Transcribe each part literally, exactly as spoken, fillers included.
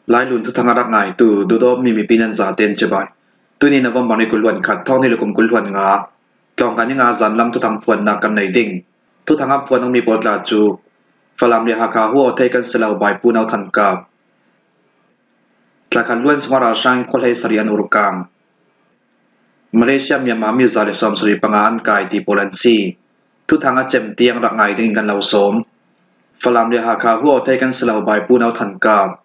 Lailun thuthang a rak ngaitu, duhdawtmi mipi nan zaten cibai. Tuni November ni kul hluan khat, thawng hnih le kum kul hluan nga, tlawngkai ni nga zan lam thuthang phuannak kan nei ding. Thuthang a phuan awmi pawl tla cu Falam le Hakha hu aw thei kan si lo, by Pu No Than Kap. Tla khat luan sungah ralhrang khuahlei sarih an ur kang. Malaysia, Myanmar mi za le sawmsarih panga an kai ti pawl an si. Thuthang a cem tiang rak ngai dingin kan lo sawm. Falam le Hakha hu aw thei kan si lo, by Pu No Than Kap.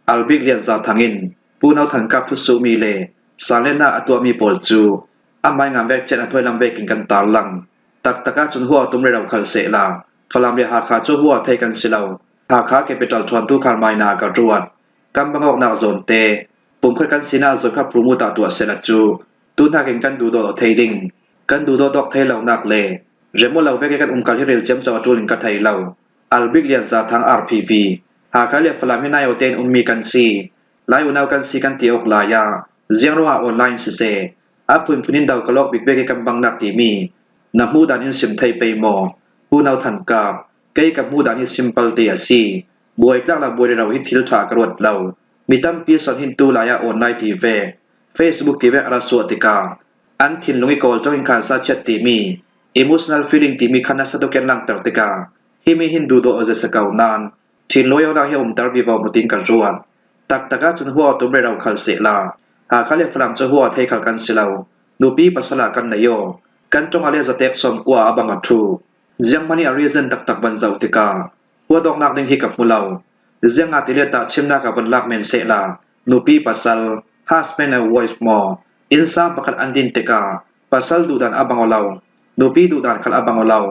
Albik Lian Za Thang in Pu No Than Kap thusuhmi le sanlennak a tuahmi pawl cu a hmaingam vek cian a hnuai lam vekin kan tarlang. Taktak ahcun hu aw tum rero khal sehla, Falam le Hakha cu hu aw thei kan si lo. Hakha capital ṭhuantu khal Maina ah ka ruat. Kan bang awknak zawnte, pumkhat kan sinak zawn kha promote ah tuah sehla cu, tu hnakin kan duhdawt aw thei ding. Kan duhdawt awk thei lonak le remh aw lo vek i kan um khal hi rel ciamco a ṭul in ka thei lo. Albik Lian Za Thang, R P V. Hakha le Falam hi nai aw tein ummi kan si. Lai unau kan si kan ti awk lai ah, ziang ruangah online siseh, a phunphun in do ka lawk bik vek i kan bangnak timi na hmuh dan in sim thei pei maw? Pu No Than Kap, kei ka hmuh dan hi simple te a si. Buai tlak le buai rero hi thil ṭha ka ruat lo. Mi tampi sawn hin tu lai ah online ti vek, Facebook ti vek a ra suah tikah an thinlung i kawl ṭong in khansa chiat timi, emotional feeling timi khan nasa tuk in langhter tikah, himi hin duhdawt aw zia si ko nain, thinlung awknak hi a umter vivo maw tiin ka ruat. Taktak ahcun hu aw tum rero khal sehla, Hakha le Falam cu hu aw thei khal kan si lo. Nupi pasal ah kan nei aw. Kan ṭong ah le zatek sawmkua a bang a ṭhu. Zianghman hi a reason taktak van zoh tikah, huat awknak ding hi ka hmu lo. Ziangahtile tahṭhimnak ah van lak men sehla, nupi pasal, husband and wife maw, innsang pakhat an din tikah pasal duhdan a bang aw lo, nupi duhdan khal a bang aw lo.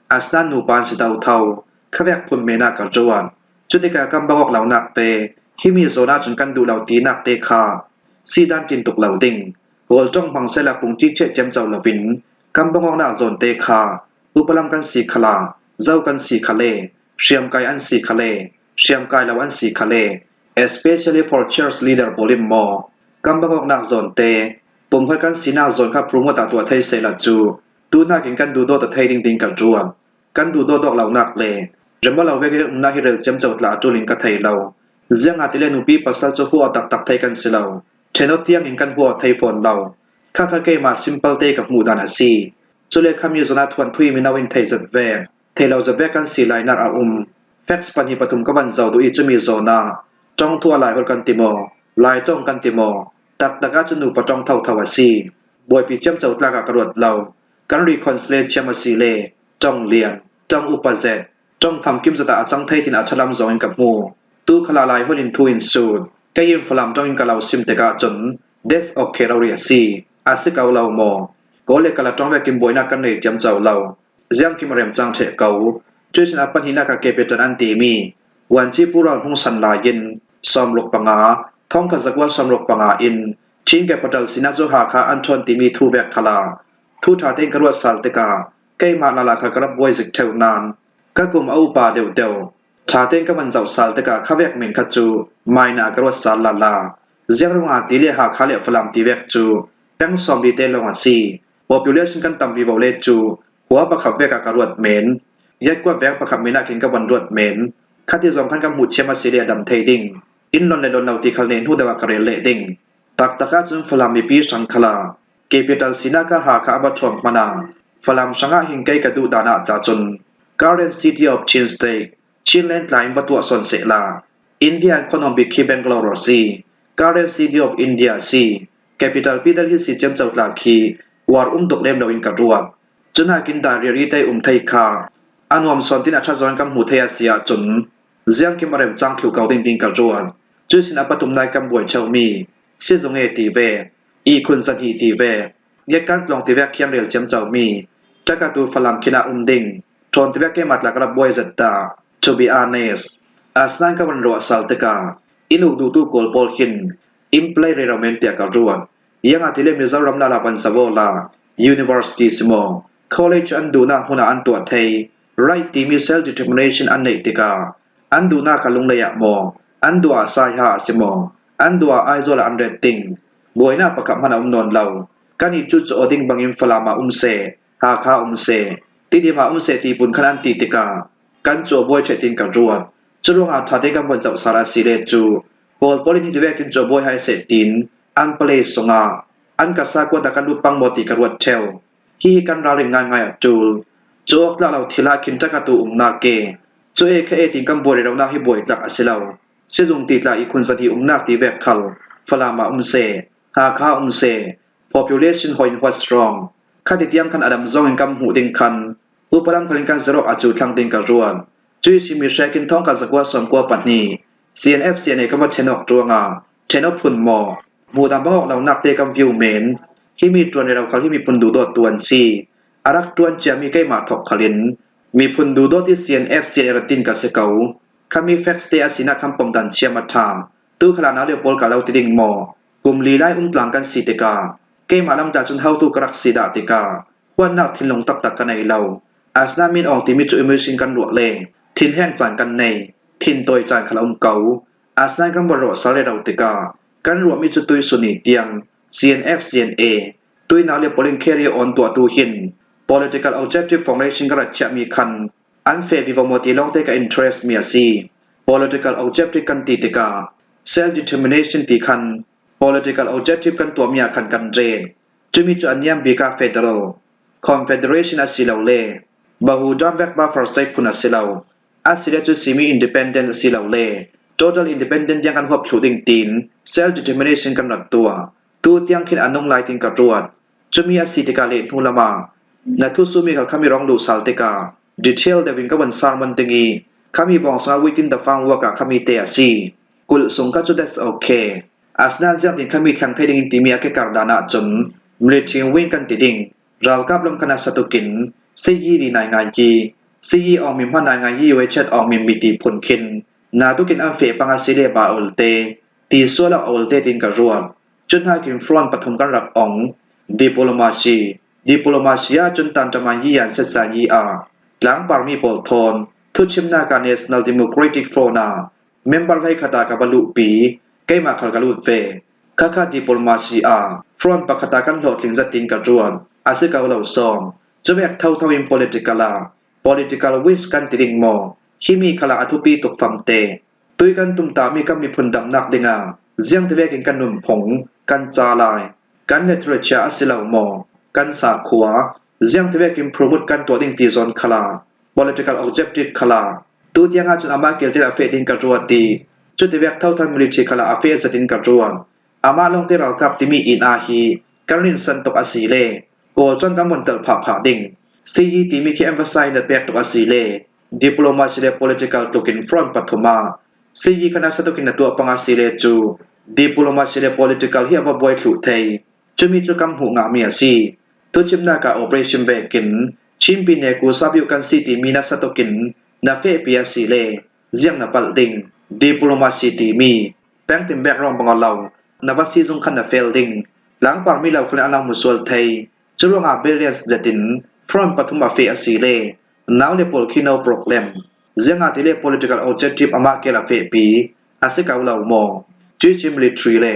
Asinain nupa an si thotho, khavek phun men ah ka ruat. Cutikah kan bang awk lonak te, himi zawn ahcun kan duh lo tinak te kha sihdan ṭin tuk lo ding. Kawl ṭong hmang sehla pungṭi chiah ciamco loin kan bang awknak zawnte kha upa lam kan si khala, zo kan si khale, hriamkai an si khale, hriamkai lo an si khale, especially for church leader pawl in maw, kan bang awknak zawnte, pumkhat kan sinak zawn kha promote ah tuah thei sehla cu, tu hnakin kan duhdawt aw thei ding tiin ka ruat. Kan duhdawt awk lonak le remh aw lo vek i kan umnak hi rel ciamco tla a ṭul in ka thei lo. Ziangahtile nupi pasal cu hu aw taktak thei kan si lo. Ṭhen aw tiangin kan hu aw thei fawn lo. Khakha keimah simple te ka hmuh dan a si. Cule khami zawn ah thuanthu i mino in thei zet vek, thei lo zet vek kan si lainak a um. Fax pahnih pathum ka van zoh duh i, cumi zawn ah ṭong thu ah Lai holh kan ti maw, Lai ṭong kan ti maw, taktak ahcun nupa ṭong thotho a si. Buaipi ciamco tlak ah ka ruat lo. Kan reconcile thiam a si le ṭong lian, ṭong upa zet, ṭong famkim zet ah a cang thei tiin a ṭhalam zawng in ka hmu. Tu khal ah Lai holh in thu in sut. Kei in Falam ṭong in ka lo sim tikah cun, that's okay rori a si. A si ko lo maw? Kawl le Kala ṭong vekin buainak kan nei ciamco lo. Ziangkim a remcang ṭheh ko. Cuihsin a pahnihnak ah capital an timi Wanci Pu Ral Hmung san lai in sawmruk panga, thawngkhat zakua sawmruk panga in Chin capital sinak cu Hakha an ṭhawn timi thu vek khal ah, thu ṭha tein ka ruat sal tikah keimah lala kha ka rak buai zik ṭheu nain, ka kum a upa deuhdeuh ṭha tein ka van zoh sal tikah khavek men kha cu Maina ah ka ruat sal lala. Ziang ruangah ti le Hakha le Falam ti vek cu peng sawmli te lawng a si. Population kan tam vivo le cu hua pakhat vek ah ka ruat men. Yatkuat veng pakhat men ah khin ka van ruat men. Khati zong khan ka hmuh thiam a si le a dam thei ding. In lon le lon lo ti khal ne hnu deuh ah ka rel leh ding. Taktak ahcun Falam mipi hrang khal ah capital sinak ah Hakha a va ṭhuam hmanh ah, Falam hrangah hin kei ka duh dan ah tla cun, current city of Chin State, Chinland tla in va tuah sawn sehla, India in khuanuam bik khi Bangalore a si. Current city of India a si. Capital pi Delhi si ciamco tla khi uar um tuk lem loin ka ruat. Cuhnakin dai riari te um thei kha a nuam sawn tin a ṭha zawn kan hmuh thei a si ahcun, ziangkim a remcang thlu ko ding tiin ka ruat. Cuihsin a pathum nai kan buai ṭheumi, sizunge ti ve, ihkhun zahnih ti ve, ngetkan tlawng ti vek khi an rel ciamcomi, ṭakatu Falam khin ah um ding, ṭhawn ti vek keimah tla ka rak buai zet dah, to be honest. Asinain ka van ruah sal tikah, in uk duhtu kawl pawl khin, in play rero men tiah ka ruat. Ziangahtile Mizoram lala van zoh awla, university si maw, college an duhnak hmun ah an tuah thei, right timi self determination an neih tikah, an duhnak kha Lunglei ah maw, an duh ah Saiha ah si maw, an duh ah Aizawl ah an ret ding. Buainak pakhat hmanh a um nawn lo. Kan ih cu cu aw ding bangin Falam ah um seh, Hakha ah um seh, Tidim ah um seh ti pun khan an ti tikah, kan cu aw buai ṭheh tiin ka ruat. Curuangah ṭha tein kan von zoh sal a si le cu, Pawl pawl in hiti vekin cu a buai hai seh tiin an palei sungah an ka sa kuat ah kan lut pang maw ti ka ruat ṭheu. Hihi kan ralring ngaingai a ṭul. Cu awk tlak lo thil ah khinṭak a tu umnak e. Cu e kha e tiin kan buai reronak hi buai tlak a si lo. Sizung ti tla i khunzan hi umnak ti vek khal Falam ah um seh, Hakha ah um seh, population hawi in what's wrong? Khati tiang khan a dam zawngin kan hmuh ding khan upa lam khalin kan zerok a cu thlang ding ka ruat. Cuih simi hrekin thawngkhat zakua sawmkua pahnih C N F C N A kan va ṭhen awk ruangah ṭhen awk phun maw? Hmuh dan bang awk lonak te kan view men. Himi ṭuan rero khal himi phun duhdawttu an si. A rak ṭuan ciami keimah thawk khalin miphun duhdawt i C N F C N A rat tin ka si ko. Khami facts te a sinah khan pom dan thiam a ṭha. Tu khalah nau le pawl ka lo ti ding maw? Kum li lai um tlang kan si tikah keimah lam tla cun hotu ka rak si dah tikah huatnak thinlung taktak ka nei lo. Asinain min awng timi cu emotion kan ruah le thinheng caan kan nei, thintawi caan khal a um ko. Asinain kan va rawh sal rero tikah kan ruahmi cu tuisun i tiang C N F C N A tuinau le pawl in carry on tuahtu hin political objective formulation kan rak chiahmi khan an feh vivo maw ti lawngte ka interest mi a si. Political objective kan ti tikah self determination ti khan political objective kan tuahmi ah khan kan ret. Cumi cu a niam bik ah federal, confederation a si lo le Bahujan vek buffer state phun a si lo. A si le cu semi independent a si lo le total independent tiang kan huap thluh ding tiin self determination kan rak tuah. Tu tiang khin a nung lai tin ka ruat. Cumi a si tikah le hnu lamah na thusuhmi khal khami rawng luh sal tikah detail deuhin ka vun sermon ding i khami bawng sungah within the framework ah khami te a si. Kulh sung kha cu that's okay. Asinain ziangtin khami thleng thei dingin timi a kikar dan ahcun military wing kan ti ding ralkap lam khan a satukin siyi ri naingai yi, siyi awngmi hman naingai yi wechet awngmi mi ti phun khin na tukin an feh pang a si le ba ulte ti sual a ulte tin ka ruat. Cun hnakin front pathum kan rak ong. Diplomacy, diplomacy ah cun tantaman yi yan setsan yi ah tlangparmi pawl thawn thuchimnak ah National Democratic Front ah member hleikhat ah ka va luhpi, keimah khal ka lut ve. Khakha diplomacy ah front pakhat ah kan hlawhtling zat tin ka ruat a si ko lo sawm. Cuvek thotho in political ah political wish kan ti ding maw? Himi khalah a thupi tuk famte. Tui kan tumtahmi kan miphun damnak dingah ziangtivekin kan nunphung, kan ca lai, kan literature a si lo maw? Kan sakhua ziangtivekin promote kan tuah ding ti zawn khalah political objective khalah tu tiangah cun amah kelte a feh ding ka ruat ti. Cutivek thotho military khalah a feh zetin ka ruat. Amah lawngte ralkap timi in ah hi kan rinsan tuk a si le Kawl cun kan vun telh phahphah ding. Siyi timi khi emphasize na pek tuk a si le diplomacy le political tlukin front pathum ah siyi khan a sa tukin na tuah pang a si le cu diplomacy le political hi a va buai thluh thei. Cumi cu kan hmuh ngahmi a si. Thuchimnak ah operation vekin Chinpi neku sabiu kan si timi na sa tukin na fehpi a si le ziang na palh ding. Diplomacy timi pengtin background bang a lo na va si zung khan na fel ding. Tlangparmi lo khalin a lo hmu sual thei. Curuangah balance zetin front pathum a feh a si le nau le pawl khi no problem. Ziangahtile political objective amah kel a fehpi a si ko lo maw? Cuici military le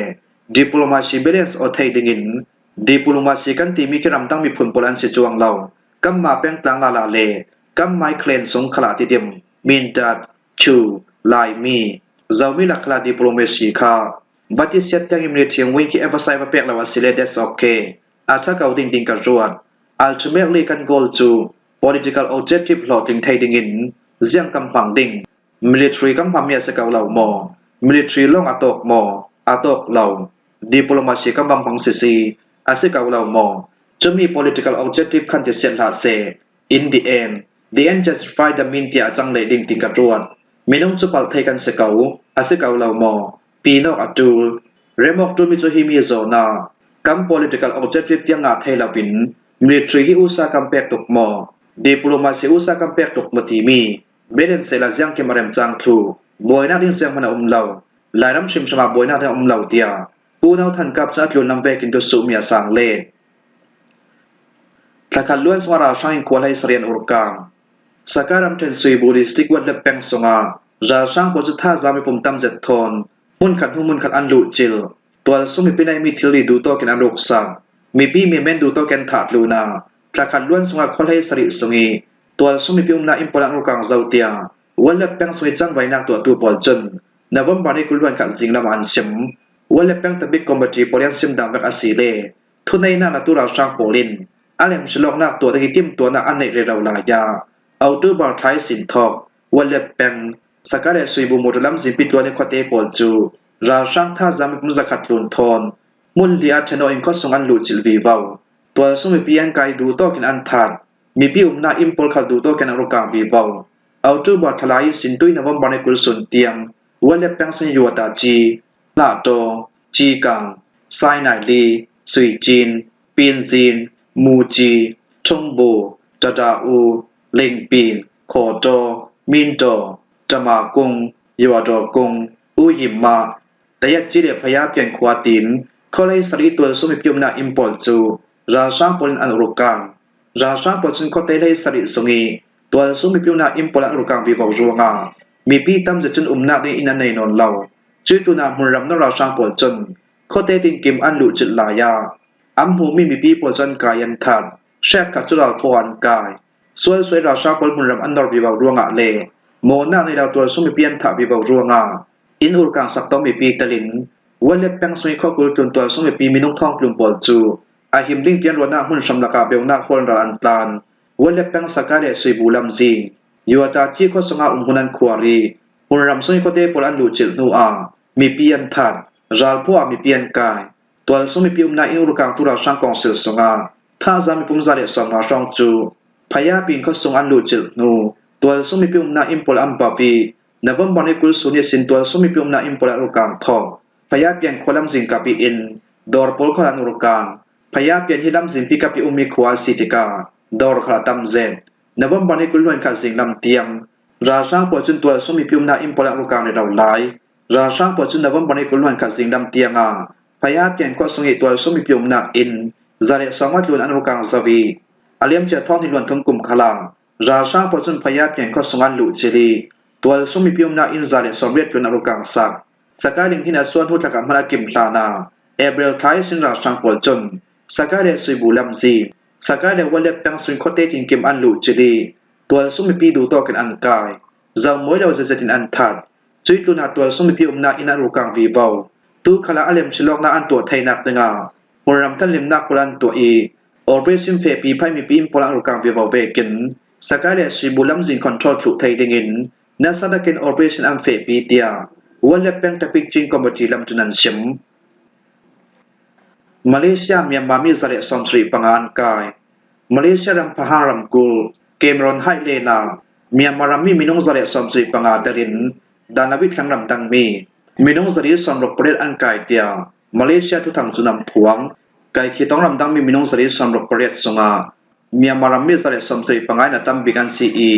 diplomacy balance aw thei dingin diplomacy kan timi khi ramdang miphun pawl an si cuang lo. Kanmah peng tlang lala le kanmai clan sung khalah tidim, Mindat, Chu, Laimi, Zomi lak khalah diplomacy kha va tisiat tiangin military wing khi emphasize va pek lo a si le that's okay. A ṭha ko ding ding ka ruat. Ultimately kan goal cu political objective hlawhtling thei dingin ziang kan hmang ding. Military kan hmangmi a si ko lo maw? Military lawng a tawk maw? A tawk lo. Diplomacy kan van hmang sisi a si ko lo maw? Cumi political objective khan tisiat hlah seh. In the end, the end justify the mean tiah a cang leh ding tin ka ruat. Minung cu palh thei kan si ko, a si ko lo maw? Pinawk a ṭul. Remawk ṭulmi cu himi zawn ah kan political objective tiang ngah thei loin military hi usa kan pek tuk maw? Diplomacy usa kan pek tuk maw timi balance sehla ziangkim a remcang thluh. Buainak ding zianghman a um lo. Lairam hrimhrim ah buainak ding a um lo tiah unau thankap cun a tlunlam vekin tusuhmi a sang let. Thlakhat luan sungah ralhrang in khua hleisarih an ur kang. Sakaram ṭhen Suibu district Watlep peng sungah ralhrang pawl cu thazaang mipum tam zet thawn hmunkhat hnu hmunkhat an luhcilh. Tualsung mipi neihmi thilri duhtawk in an ruksak. Mipi menmen duhtawk in an thah tlunah thlakhat luan sungah khua hleisarih sung i tualsung mipi umnak inn pawl an ur kang zo tiah Watlep peng sung i cangvaihnak tuahtu pawl cun November ni kul hluan khat zinglam an sim. World Leh Peng Topic Committee pawl an sim dang vek a si le, thuneina latu ralhrang pawl in a lemhrilawknak tuah ding i timtuahnak an neih rero lai ah, October thla i sin thawk World Leh Peng, Sakai le Suibu motor lamzin pi tuan i khuate pawl cu ralhrang thazaang mipum zakhat tlun thawn hmun hli a ṭhen aw in khuasung an luhcilh vivo. Tualsung mipi an kai duhtawk in an that. Mipi umnak inn pawl khal duhtawk in an rukang vivo. October thla i sin tui November ni kul sun tiang World Leh Peng sung Yuataci, Hlahtaw, Cikang, Sainaili, Suicin, Pinzin, Muci, Thungbu, Tadau, Lingpin, Khawtaw, Mindaw, Tamakung, Yuadawkung, Uyimma, Tayaci le Phayapian khua tiin khualei sarih tualsung mipi umnak inn pawl cu ralhrang pawl in an rukang. Ralhrang pawl cun khuate hlei sarih sung i tualsung mipi umnak inn pawl an rukang vivo ruangah mipi tam zet cun umnak ding inn an nei nawn lo. Cuih tlunah hmunram na ralhrang pawl cun khuate tinkim an luhcilh lai ah, an hmuhmi mipi pawl cu an kai an that, hrekkhat cu ralphaw an kai. Sualsuai ralhrang pawl hmunram an nor vivo ruangah le mawhnak nei lo tualsung mipi an thah vivo ruangah inn urkang sak tawn mipi telin World Leh Peng sung i khuakul tlun tualsung mipi minung thawngtlun pawl cu a him ding tiang ruahnak hmun hram lakah beunak hual ral an tlan. World Leh Peng Sakai le Suibu lamzin Yuataci khuasung ah um hun an khuar i hmunram sung i khuate pawl an luhcilh hnu ah mipi an that, ralphaw ah mipi an kai. Tualsung mipi umnak inn urkangtu ralhrang kawngsil sungah thazaang mipum za le sawmnga hrawng cu Phayapian khuasung an luhcilh hnu tualsung mipi umnak inn pawl an bap i November ni kul sun i sin tualsung mipi umnak inn pawl an urkang thawk. Phayapian khua lamzin kap i in dawr pawl khal an urkang. Phayapian hi lamzin pi kap i ummi khua a si tikah dawr khal a tam zet. November ni kul hluan khat zinglam tiang ralhrang pawl cun tualsung mipi umnak inn pawl an urkang rero lai. Ralhrang pawl cun November ni kul hluan khat zinglam tiangah Phayapian khuasung i tualsung mipi umnak inn za le sawmnga tlun an rukang zo i a liamcia thawng hnih hluan thum kum khalah ralhrang pawl cun Phayapian khuasung an luhcilh i tualsung mipi umnak inn za le sawmriat tlun an rukang sak. Sakai ling hin a suan hnu thlakah hman a kim hlanah April thla i sin ralhrang pawl cun Sakai le Suibu lamzin, Sakai le World Leh Peng sung khuate tinkim an luhcilh i tualsung mipi duhtawk in an kai. Zoh mawi lo zetzet in an that. Cuih tlunah tualsung mipi umnak inn an rukang vivo. Tu khalah a lemhrilawknak an tuah theinak dingah hmunram thanhlimnak pawl an tuah i operation fehpi phai mipi inn pawl an rukang vivo vekin Sakai le Suibu lamzin control thluh thei dingin nasa takin operation an fehpi tiah World Leh Peng Topic Chin Committee lam cun an sim. Malaysia Myanmar mi za le sawmsarih panga an kai. Malaysia ram Pahang ramkulh Cameron Highland ah Myanmar rammi minung za le sawmsarih panga telin dan lo i thlang ramdangmi minung zali sawmruk pariat an kai tiah Malaysia thuthang cun an phuang. Kaikhi tawng ramdangmi minung zali sawmruk pariat sungah Myanmar rammi za le sawmsarih panga in a tam bik an si i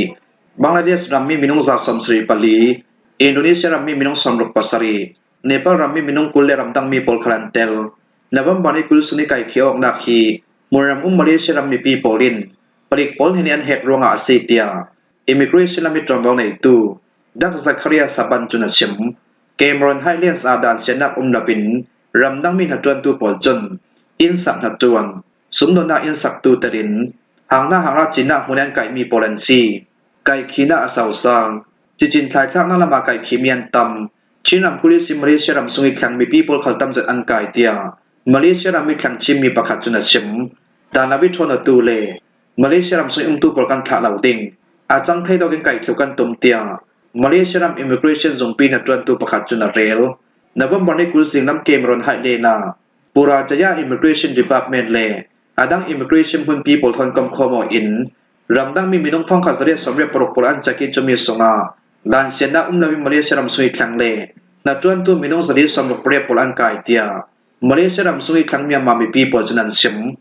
Bangladesh rammi minung za sawmsarih pali, Indonesia rammi minung sawmruk pasarih, Nepal rammi minung kul le ramdangmi pawl khal an tel. November ni kul sun i kaikhi awknak hi hmunram um Malaysia ram mipi pawl in palik pawl hnen i an hek ruangah a si tiah immigration lam i ṭuanvo neitu Dak Zakaria Saban cun a sim. Cameron Highlands ah dansiatnak um loin ramdangmi hnaṭuantu pawl cun inn sak hnaṭuan, sumdawnnak inn saktu telin hangnak hangrah cinnak hmun i an kaihmi pawl an si. Kaikhinak a sosang, cicin thlaithlaknak lamah kaikhimi an tam. Chin ramkulh ihsin Malaysia ram sung i thlang mipi pawl khal tam zet an kai tiah Malaysia ram i thlang Chinmi pakhat cun a sim. Dan lo i ṭhawnawtu le Malaysia ram sung i umtu pawl kan thlah lo ding, a cang thei tawkin kaihthluh kan tum tiah Malaysia ram immigration zumpi hnaṭuantu pakhat cun a rel. November ni kul zinglam Cameron Highland ah Putrajaya Immigration Department le a dang immigration hmunpi pawl thawn komkhawm aw in ramdangmi minung thawngkhat zariat sawmriat paruk pawl an cek i cumi sungah dansiatnak um loin Malaysia ram sung i thlang le hnaṭuantu minung zali sawmruk pariat pawl an kai tiah Malaysia ram sung i thlang Myanmar mipi pawl cun an sim.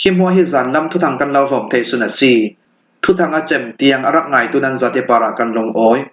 Hi hmuah hi zanlam thuthang kan lo hlawm thei sun a si. Thuthang a cem tiang a rak ngaitu nan zate parah kan lungawi.